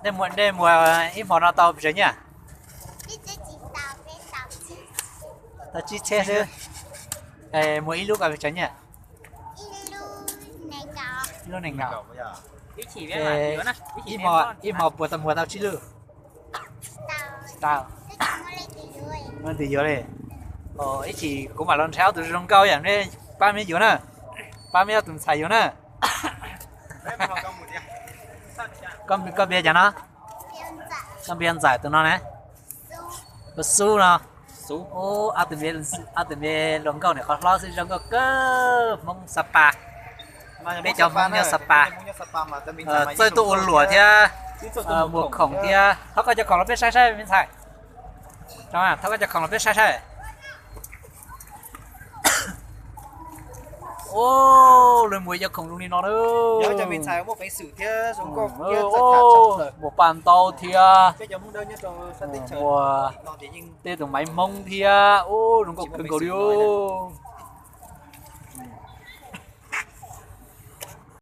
Nej muag, nej muag ib hmo no tau pes tsawg nyiaj? Tau tsib txhiab xwb. Muag ib lub ko pes tsawg nyiaj? Ib lub nees nkaum. Ib hmo puas tau muag tau tsib lub? Tsis tau. Leej twg yuav li? Ib chim kuv mam los nrhiav ob tug zoo nkauj yam nej pab meb yuav na, pab meb ob tug ntxhais yuav na. Koj npe cas no? Koj npe Ntxawm, tus no ne? Tus Xub no. Ob tug me hluas nkauj nim qhov hlob xwb zoo nkauj kawg, Hmoob Xab Pas. Peb cov Hmoob nyob Xab Pas txawj tuaj ua luam thiab muag khoom thiab. Thov koj cov khoom los peb saib saib me ntxhais. Thov koj cov khoom los peb saib saib. Ub, lawv muag cov khoom zoo li no na. Muag pas ntau thiab, muag tej tus maiv Hmoob thiab. Ub, zoo nkauj kawg nkaus li os.